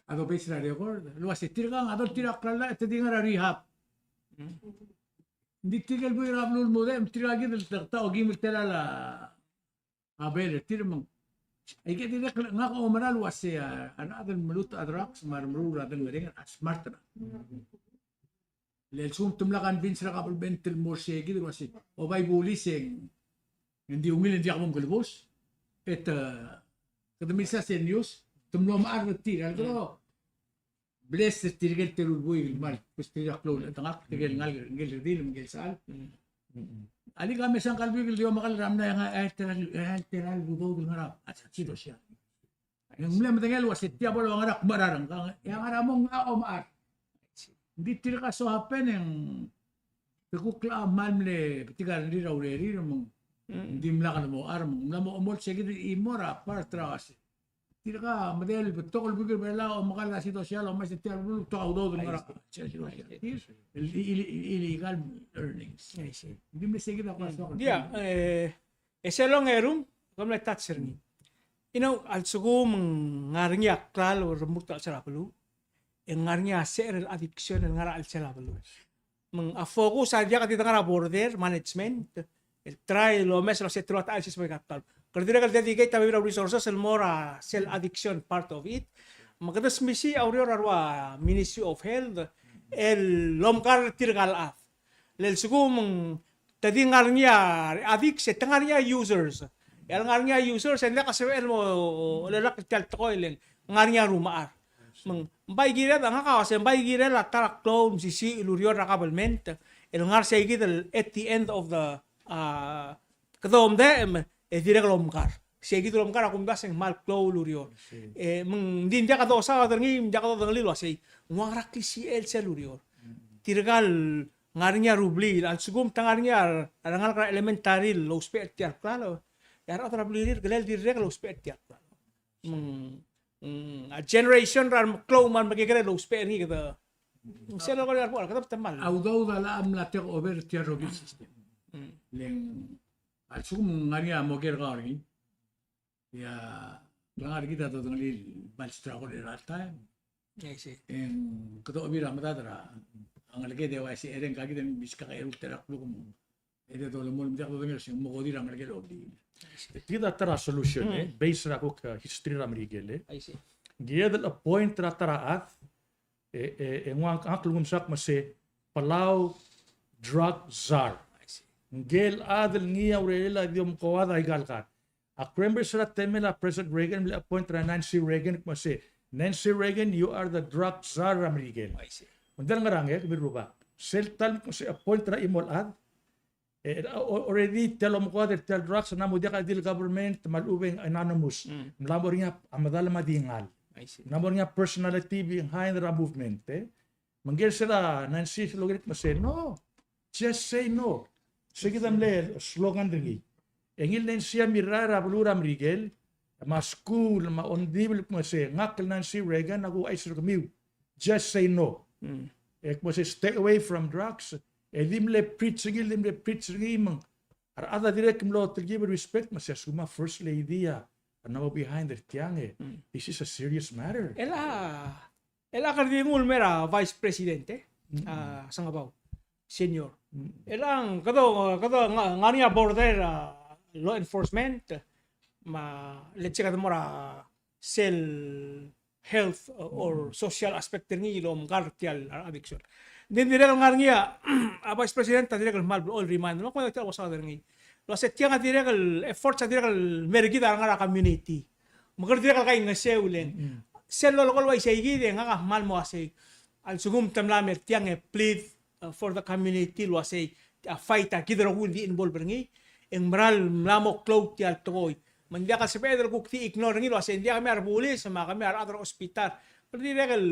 a do base er a record el uasei tirkang a dul tir a klalo e te di ngar er a rehab. Ng di tirke el buil er a beluu el mudechem, tirka kid el tekta okim el tela a bail er tir me ng. Aike dirrek el ngak a oumera el uasei a, a rechad el meluut a drugs me a remeruul er a delmereng a smart er a. Le a lsekum te mla convince er a kabelment el mo er sei kid el uasei, o bai bulis e ng di ungil e ng diak bo mkelebus. E te, kede milsa sel news, te mlo mechar er tir, a le kede bless er tirke el teru el buik el kmal, pues tirke a klou el chetengakl, tirke el ngalek, ngikel redil, ngikel sechal. Alii, ka mesa ngka el buik el di omekall er a mla, e ng, e, tela el, e, tela el udoud el ngar er a, a, sa, kid osiang. E ng mle medengei el uasei tia bo el ua ngera kmecherar, e a ngar er a mong a omechar. Ng di tirka so happen e ng te kuk locha kmal mle betik a rengrir a urerir me ng di mla kede mo char me ng mla mo omolt sei kid el chimo er a part er a uasei Tirka a medal el betok el buik er a Belau, omekall er a sidosia el omes er tia el beluu, betok a udoud el ngar er a sidosia. Tir el, el, el, illegal earnings. Ng di mle sei kid a kuk soak. Ia, e, e sel ongerung, kom mle touch er ngii. You know, a lsekum ng ngar er ngii a klalo el remurt er a chelsel a beluu, e ng ngar er ngii a secher el addiction el ngar er a chelsel a beluu. Me ng a focus a diak di ngar er a border management, el try el omes el uase te luut a ISIS me ka tal. Kede dirrek el dedicate a bebil er a resources el mo er a sel addiction part of it. Me kede smisiich a ureor er a rua Ministry of Health el omkar tirka el chad. Le lsekum te di ngar er ngii a addicts, e te ngar er ngii a users. E a lengar er ngii a users, e ng diak a sebechel el mo lelakl tia el tekoi el ngar er ngii a rumechar. Me ng bai kired, a ngak a uase ng bai kired a ta er a klou el mesisiich el ureor er a government el ngar sei kid el at the end of the, a, kede omdechem, e dirrek el omkar. Sei kid el omkar a kumdasu e ng kmal klou el ureor. E, me ng di ng diak dosaod er ngii, ng diak dodengelii el uasei, ng ua ngera klisichel sel ureor. Tirka el ngar er ngii a rublil, a lsekum te ngar er ngii a rengalek er a elementary el ousbech er tia el klalo, e a rechad er a blirir a kirel dirrek el ousbech er tia el klalo. Mm, mm, a generation er a remeklou me a remekekerei el ousbech er ngii kede. Mm, sel oko er a rechad, kede temall. A udoud a locha mla take over tia el rokir el system. Mm. Le ng a lsekum ng ngar er ngii a mo ker kau er ngii, e a klengar er kid a dodengelii el kmal struggle er a taem. I see. E ng kede oba er a medad er a ngeleked e uaisei, e ng ka kid a meskak a eru el terekl el kmo e de dolemolem, me ng diak dodengei el uasei ng mo kodir a ngelekel a obliil. Kid a ta er a solution, e, based er a kuk, e, history er a Merikel, e. I see. Ng kired el appoint er a ta er a chad, e, e, e ng ua ngak el ngumsak me se Palau drug czar. I see. Ngike el chad el ngii a urerel a di omkoad aika el kar. Ak remember er a temel a President Reagan, mle appoint er a Nancy Reagan, kmo se, "Nancy Reagan, you are the drug czar er a Merikel." I see. Me ng di ngerang e, kemiu el rubak. Sel taem el kmo se appoint er a chimo el chad, e, a, a, already tia el omkoad er tia el drugs a mla mo diak a di el government, me a lechub e ng anonymous. Mm. Ng mla mo er ngii a medal me a di ngall. I see. Ng mla mo er ngii a personality behind er a movement, e. Me ngike el sel a Nancy a loker el kmo se, "No, just say no." Sei kid a mle slogan er ngii. E ngii el Nancy a mirrael er a beluu er a Merikel, me a skuul, me a ongdibel el kmo se, "Ngak el Nancy Reagan, ak ouchais er kemiu. Just say no." Mm. E kmo se, "Stay away from drugs." E di mle preach er ngii, di mle preach er ngii, me ng a rechad a dirrek el mlo telkib el respect, me se a lsekum a First Lady a mla mo behind er tiang, e. Mm. This is a serious matter. El a El a kede di nguu el mei er a Vice President, e, a Sengebau Senior. El a kede, kede nga-, ngar er ngii a border, a, law enforcement, me a, let's say, kede mo er a sel health, a, or social aspect er ngii el omkar tia el addiction. Ng di dirrek el ngar er ngii a, a Vice President a dirrek el kmal blechoel el remind, me a kmo tia el uaisei er ngii. El uase tiang a dirrek el efforts a dirrek el mer kid a ngar er a community. Me kede dirrek el kaingeseu el ng. Mm. Sel lolekoi el uaisei kid e ngak a kmal mo uasei, a lsekum te mla mer tiang e plead, uh, for the community el uasei, a fight a kid el rokui el di involve er ngii, e ng mera el mla mo klou tia el tekoi. Me ng diak el sebeched el kuk di ignore er ngii el uasei, ng diak kemiu a rebulis, me a kemiu a rechad er a hospital. Kede dirrek el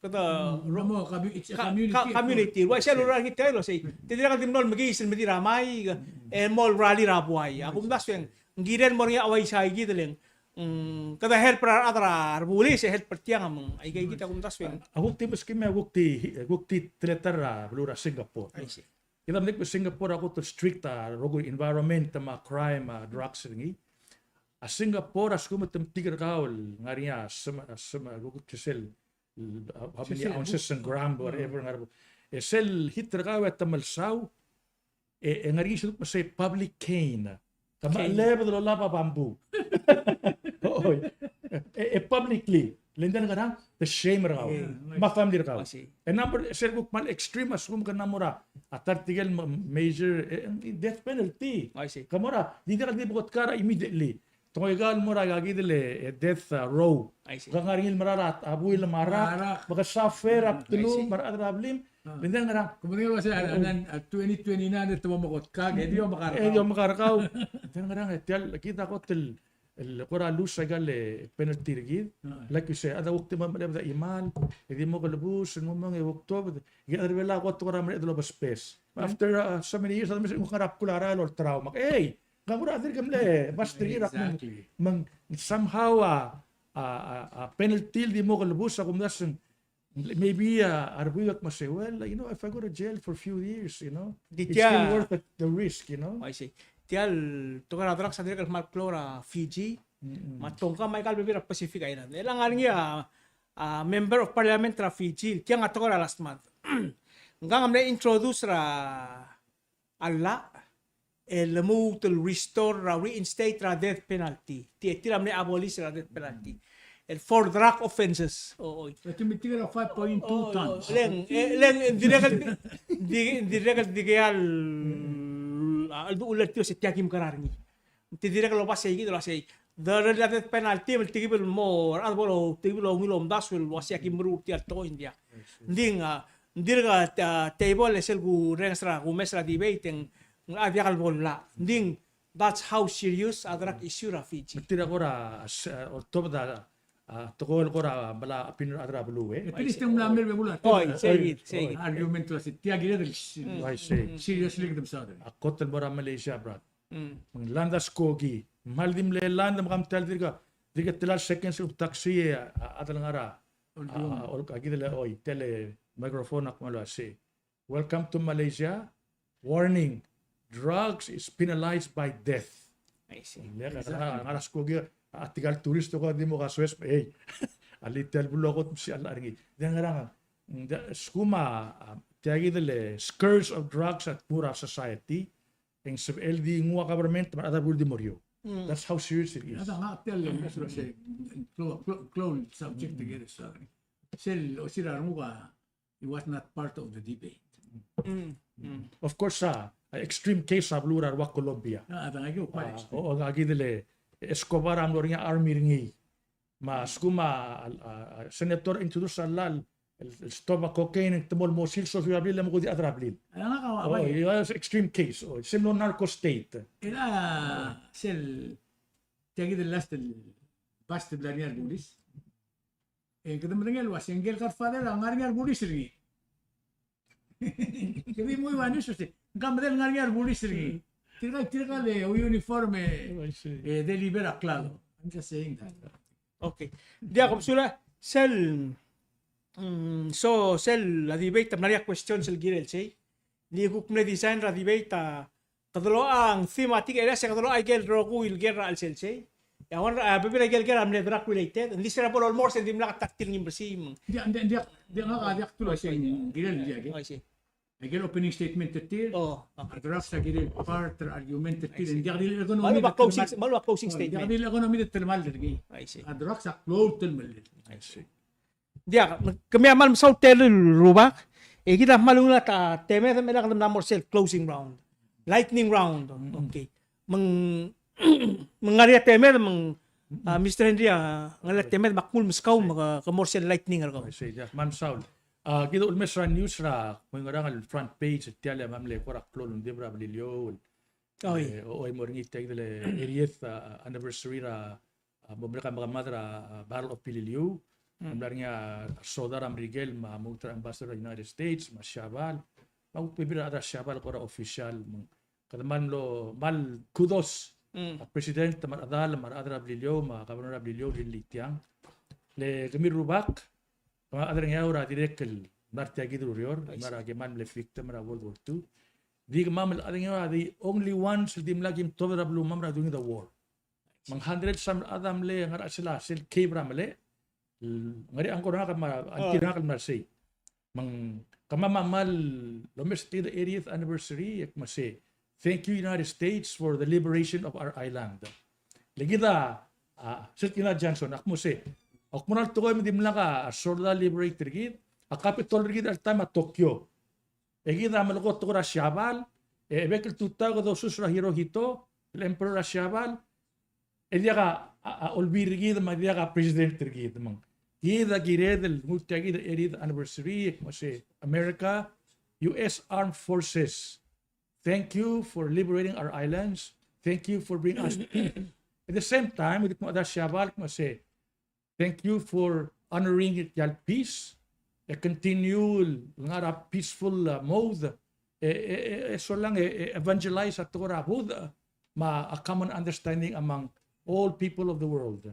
Kede, mm, ro-, mo commu-, it's a ka-, community ka-, effort. Community. Uaisei el ureor er ngii el tekoi el uasei. Te dirrek el di mlo mekiis el medir a maik, e mo rally er a buai. A kumdasu e ng kirel el mo er ngii a uaisei kid el ng, mm, kede help er a rechad er a rebulis, e help er tiang me ng, aika kid a kumdasu e ng. A kuk di meskemiu, a kuk di, a kuk di teletelel a beluu er a Singapore. I see. Kid a medengei me a Singapore a kot el strict a rokui el environment me a crime, a drugs er ngii. A Singapore a lsekum te metik er kau el ngar er ngii a sem-, a sem-, a kuk sel how many ounces and gram, whatever, ngar er a, e sel hit er kau e te melsau, e, e ngar er ngii sel kmo se public cane. Te melebed el olab a bamboo. Oi. E, e publicly. Le ng di ngerang, te shame er kau. Me a family er kau. E number, sel kuk kmal extreme a lsekum ke mla mo er a, a ta er tirke el ma-, major, e, death penalty. Ke mo er a, di diak el di bekotka er a immediately. Te ngoikau el mo er a ikakid el, e, death, a, row. I see. Ke ngar er ngii el mera er a, a buil me a rak, me ke suffer a bdelum me a rechad er a blim. Le ng di ngerang. Ke medengei el uasei, a, a, a twenty twenty-nine e te mo mekotkak, e di omekar kau. E di omekar kau. Le ng di ngerang, e tia el, kid a kot el, el kora lose aika el, e, penalty er kid. Like you say, a chad a kuk di mo melebed a chimal, e di mo kelebus, e ng mo mong e kuk tuobed, e a chad er a Belau a kot kora mereched el obespes. After, uh, so many years, a chad a mesa e ng kuk ngar er a bkul a rael el olterau. Me ak, ei, Ngak a kuk dirk mle, mas dirk er a, exactly, me ng somehow a, a, a, a penalty el di mo kelebus a kumdasu ng, maybe, a, a rebuik a kmo sei, well, you know, if I go to jail for a few years, you know, it's still worth the, the risk, you know. I see. Tia el tekoi er a drugs a dirrek el kmal klou er a Fiji, me a Tonga me aika el bebil er a Pacific Island. E le ngar er ngii a, a member of parliament er a Fiji, tiang a tekoi er a last month. Ngkang a mle introduce er a a llach el lmuut el restore er a reinstate er a death penalty. Tia, tir a mle abolish er a death penalty. El for drug offenses. O, oi. Tia a metik er a five point two tons. Leng, e, leng, ng dirrek el, di, ng dirrek el dikea el, a, el duullel tir el se tia kim kerar er ngii. Te dirrek el oba sei kid el uasei. Derellii a death penalty, me ng telkib el mo, a, bo, telkib el ungil omdasu el uasei a kim meruul tia el tekoi, ng diak. Ng di, a, ng dirk a, a, table e sel kurrenges er a, kumes er a debate e ng, a diak el bo llach. Ng di, that's how serious a drug issue er a Fiji. Tir a kora, a, s-, a, oltobed a, a, tekoi el kora mla opinion er a rechad er a beluu, e. At least ng mla mei el beluu. Oi, sei kid, sei kid. Argument el uasei tia kired el s-, seriously kede mesaod er ngii. A kot el mo er a Malaysia, Brad. Mm. Me ng land a skoki. Me ng di mle land me ke mtela dirk, dirk tela el seconds el taxi e a, a, a chad el ngar er a, a, a, ol-, a kid el, oi, tia el microphone a kmal uasei, "Welcome to Malaysia. Warning, drugs is penalized by death." I see. Le ka, exactly, ngar er a skoki, a tia el tourist ko a di mo kasoes, ei, a le tia el beluu a kot mesiich a llach er ngii. Di ngerang, ng di, skum a, a, tia kid el scourge of drugs a tmuu er a society, e ng sebechel di nguu a government me a rechad er a beluu el di mo er eou. Mm. That's how serious it is. Ada ngak tia el, klou, klou, klou el subject er kid, sorry. Sel, osir a renguk a, it was not part of the debate. Mm, mm. Of course, a, a extreme case a beluu er a rua Colombia. A, ada ngak a, o, o, ngak kid el Escobar a mlo er ngii a army er ngii. Me a skum a, a, a, senator introduce a llach el, el, el stop a cocaine, e te mo el mo sils a suir a blil, e mo kudii a chad er a blil. A, ngak a, o, a, bai. It was extreme case. O, sel mlo narco state. Era sel, tia kid el last el, past el bla er ngii a rebulis. E kede medengei el uasei ngike el godfather a ngar er ngii a rebulis er ngii. Kede mo ua news, uasei, ngka medengei el ngar er ngii a rebulis er ngii. Tirka, tirka el, e, uniform, e, e, deliver a klalo. I'm just saying that. Okay. Diak, kom sulang, sel, mm, so, sel a debate a mla er ngii a questions el kirel sei. Ng di kuk mle design er a debate a, kede locha ng thematic areas e kede locha ikel rokui el ker er a chelsel sei. E a one, a, bebil er a ikel ker a mle drug related. Ng di se er a bo lolmors e ng dimlak a ta er tir el ngii mersii. Ng diak, ng diak, ng diak, ng diak, ngak a diak kdu el uasei ng kirel, ng diak, e. Oh, I see. Ikel opening statement er tir. Oh, okay. A drugs a kirel part er a argument er tir. I see. Ng diak di el economy. Me a lua closing, me a lua closing statement. Ng diak di el economy el telemall er ngii. I see. A drugs a klou el telemall. I see. Diak, kemiu a kmal mesaul el rubak, e kid a kmal ungil a temed me a kede mla mo er sel closing round. Lightning round. Mm. Okay. Me ng, me ng ngar er ngii a temed, me ng, a, Mister Henry, a, ngar er ngii a temed me ak nguu el meskau me ke, ke mo er sel lightning er kau. I see, diak, kmal mesaul. A, kid a ulemes er a news er a, mo ngerang el front page, tia el mle kora klou el undebel er a Beliliou. Oi. E, o, oi, mo er ngii tia kid el eightieth, a, anniversary er a a, bo mle kmal mekemad er a, a, Battle of Peleliu. Mm. Ng mla er ngii a, a, soda er a Merikel, me a, mo er a ambassador er a United States, me a Siabal. Me a kuk bebil er a rechad er a Siabal el kora official, me ng kede kmal mlo, kmal kudos, mm, a president, me a rechedal, me a rechad er a Beliliou, me a governor er a Beliliou, Lin Litiang. Le kemiu el rubak, me a rechad er a Ngeaur a dirrek el mla er tia kid el ureor, me a kmal mle victim er a World War Two. Di kemam el chad er a Ngeaur a the only ones el dimlak kim tuobed er a belumam er a during the war. Me ng hundreds a chad a mle ngar er a chelsel a sel cave er a mle. Ngar er ngii a ngkor er ngak me a, oh, ngkir er ngak el mla er sei. Me ng kemam a kmal omes er tia el eightieth anniversary, e kmo sei, "Thank you, United States, for the liberation of our island." Le kid a, a, sel kid a Johnson, a kmo sei, a kmo ng tekoi me dimlak a, a soldau liberate er kid, a capital er kid er a time a Tokyo. E kid a melekoi a tekoi er a Siabal, e bek el tutau e kede osus er a Hirohito, el emperor er a Siabal, e diak a, a, a olbiil er kid me a diak a president er kid, me ng. Kid a kired el nguu tia kid el eightieth anniversary, e kmo sei, America, U S Armed Forces, thank you for liberating our islands. Thank you for bringing us. At the same time, e di kmo a Siabal, kmo sei, thank you for honoring tia el peace. E continue el ngar er a peaceful, uh, mode. E, e, e, e solang e, e evangelize a tekoi er a Buddha, me a common understanding among all people of the world.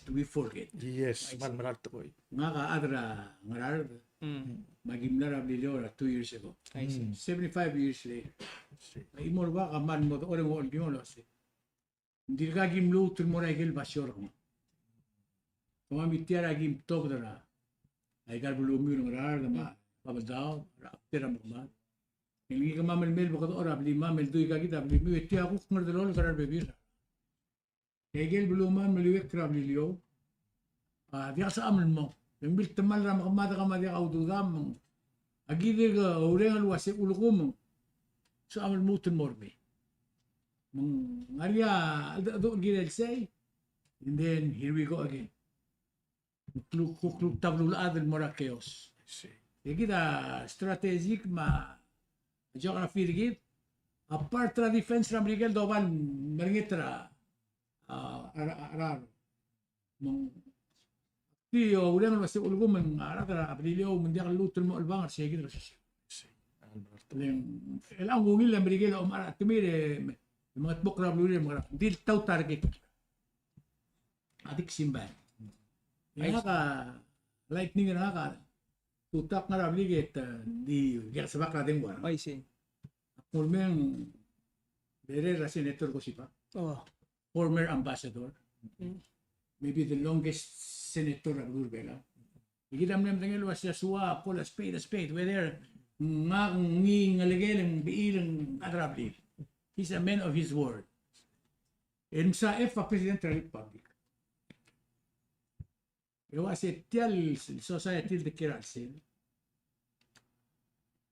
lest we forget. Yes, me a mera el tekoi. Ngak a chad er a Ngaraard, me aki mla er a Beliliou er a two years ago. I see. Seventy-five years later. I see. Ng mo er a bak a kmal mo dechor e ng olengit el uase ng dirkak ki mluut el mo er a ikel basio er kemam. Kemam e tia er a ki mtobed er a, aika el belumiu er a Ngaraard, me a Babeldaob, er a Abter, me a kemam. E ngii kemam el mei el bekedechor a blimam el dui, ka kid a blimiu, e tia kuk ngerdelolk er a rebebil. E ikel belumam el meliuekl er a Beliliou a diak el sebecham el mo. E ng miltemall er a mekemad, kemam a diak a ududam, me ng aki dirk oureng el uase ulekum, sebecham el lmuut el mo er ngii. Me ng ngar er ngii a cheldecheduch el kirel sei, and then here we go again. Kuk, kuk, kuk ta beluulechad el mo er a chaos. E kid a strategic me a geography er kid, a part er a defense er a Merikel a doba el merenget er a, a, a, a, a, me ng di oureng el uase ulekum me ng a rechad er a Beliliou me ng diak lluut el mo chelebangel er sei kid er a sesei. Le ng, el a ungil a Merikel a omechar a chetemir e me, me mengetmokl er a beluu er ngii e mekerang, di le taut a rekik. A di ksimbai. E ngak a lightning er ngak a tutak ngar er a blik e te di, di sebechek el dengua. I see. Ak mo mei e ng berel er a Senator Koshiba. Oh. Former ambassador. Mm. Maybe the longest senator er a beluu er a Belau. E kid a mle medengei el uase a Joshua, call a spade a spade. Whether ngak, ngii, ngelekel, ng bechil, ng chad er a blil, he's a man of his word. E msa F a President er a Republic. E uase tia el society el dekiei er a chelsel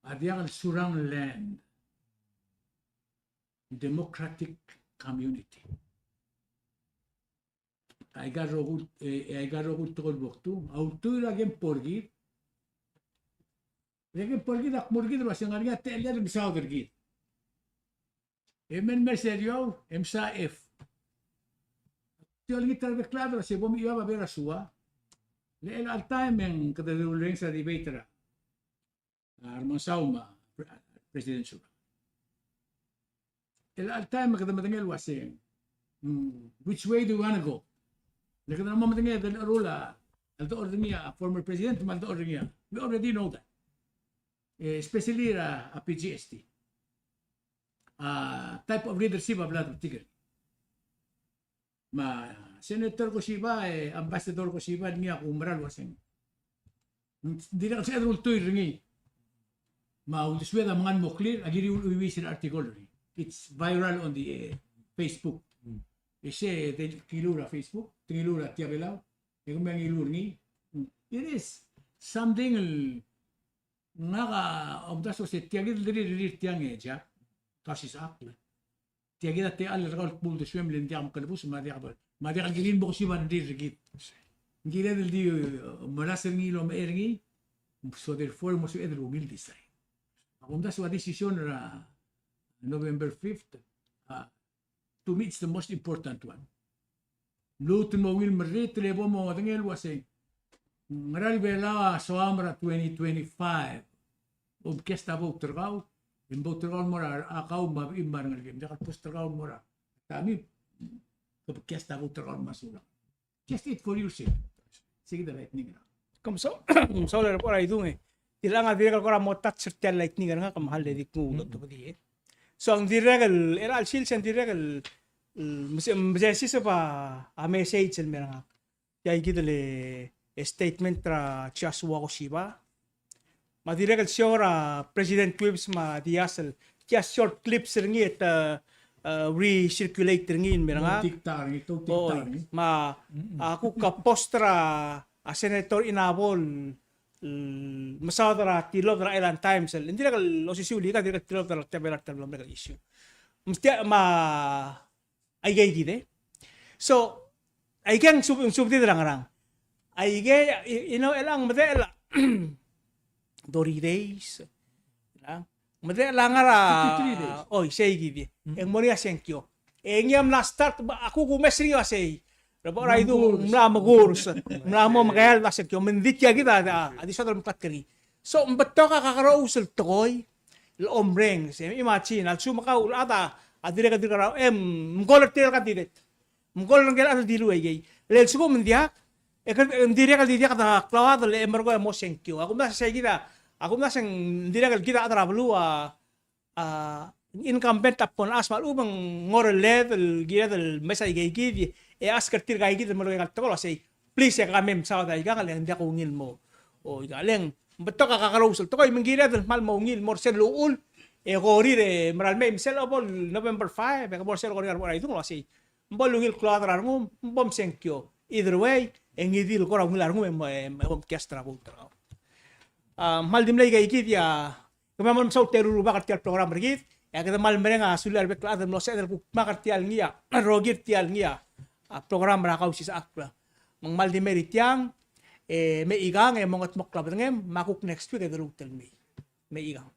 a diak el surang land, democratic community. Aika el rokui, e, e aika el rokui el tekoi el bo kdu a ultuil er a kempo er kid. E a kempo er kid a kmo er kid el uase ng ngar er ngii a techellel el mesaod er kid. E me el mei er a seriou, e msa F. Tia olengit er a bek el chad el uase bo mechiob a Belau er a Joshua. Le chelecha el taem e ng kede di ulerrenges er a debate er a, a, Remengesau me a Pre-, President Joshua. Chelecha el taem e kede medengei el uase, mm, which way do you wanna go? Le kede mo medengei a delechorul a, a ledechor er ngii a former president me a ledechor er ngii a, we already know that. Eh, especially er a, a P G S T. A type of leadership a bla debetik er ngii. Me a Senator Koshiba, e Ambassador Koshiba, el ngii a kumerang el uaseng, ng dirrek el sebeched el ultuil er ngii. Me a uldesued a mengal mo clear, a kiriul uiuis er a article er ngii. It's viral on the, eh, Facebook. E sei, te ngiluu er a Facebook, te ngiluu er a Tia Belau, e kemiu a ngiluu er ngii. It is something el ngak a omdasu el uase tia kid el ririr tiang e Jack, Cassius Akl. Tia kid a techall er kau el kmo uldesuem le ng diak mekelebus me a diak, me a diak el kirir el mo Koshiba a ririr er kid. Ng kired el di, uh, melasem er ngii el omechei er ngii, so therefore mo sebeched el ungil el decide. Ak omdasu a decision er a November fifth, uh, to me it's the most important one. Lmuut el mo ungil merritel e bo mo medengei el uasei, ngera el Belau a soam er a twenty twenty-five. Bo mcast a vote er kau, e ng vote er kau el mo er a, a kau me a bechim me a rengelekem. Diak el post er kau el mo er a, ta me, ke mcast a vote er kau el mo er a Sulang. Just it for your sake. Sei kid a lightning round. Ke mesaul, mesaul er a bo er a idung e. Tiang a dirrek el kora mo touch er tia el lightning er ngak me a le di kuk ultobedii e. So ng dirrek el, er a chelsel sei ng dirrek el, el, mese-, mesesiseb a message el mei er ngak. Tia kid el, e, statement er a Joshua Koshiba. Me a dirrek el show er a President Whipps me a Diaz el, tia short clips er ngii e te, e, recirculate er ngii el mei er ngak. TikTok er ngii, tou TikTok er ngii. Me a, a kuk a post er a, a Senator Inabo el, el mesaod er a tilobed er a Island Times el, ng dirrek el osisiu el ika, dirrek el tilobed er a, tia el, tia el issue. Me tia, me a, aike kid e. So, aike ng sub-, ng subedid er a ngerang. Aike, you know, el ng medechel a thirty days. Medechel a ngar er a, fifty-three days. Oi, sei kid e. E ng mo er ngii a sengkio. E ngii a mla start, a kuk kumes er ngii a sei. Rebo er a idung, mla mekurs, mla mo mekeld a sengkio. Me ng di tia kid a, a, a di soad el meklatk er ngii. So, ng betok a kakerous el tekoi el omreng. Se imagine, a lsekum kau el chad a dirrek el dirk er a, e mkol er tirke el candidate. Mkol er ngike el chad el dilu aikei. Le lsekum ng diak, e kede, ng dirrek el di diak a klauchad el merkong e mo sengkio. A kumdasu e sei kid a, a kumdasu e ng dirrek el kid a chad er a beluu a, a, incumbent upon us me a lechub e ng oreled el kired el mesa aikei kid, e ask er tirka ikid el merkong e kal tekoi el uasei, please, e kemam a mesaod aikang, le ng diak ungil mo. O, ika, le ng betok a kakerous el tekoi, me ng kired el kmal mo ungil mo er sel uchul, e korir e mera el mei me sel bo el November five, e ke bo er sel korir a rebocha er a idung el uasei, me bo lungil klou a rengum, me bo msengkio. Either way, e ngii di el kora ungil a rengum e mo, e mo cast er a vote er kau. A, kmal di mle aikei kid a, kemam a mesaul teru el rubak er tia el program er kid, e kede kmal mereng a sulir a rebek el chad el mlo sebeched el kuk dmak er tia el ngii a, rokir tia el ngii a, a program er a Kausischakl. Me ng kmal di mei er tiang, e mechikang, e mongetmokl a bedengem, me a kuk next week e de lmuut el mei. Mechikang.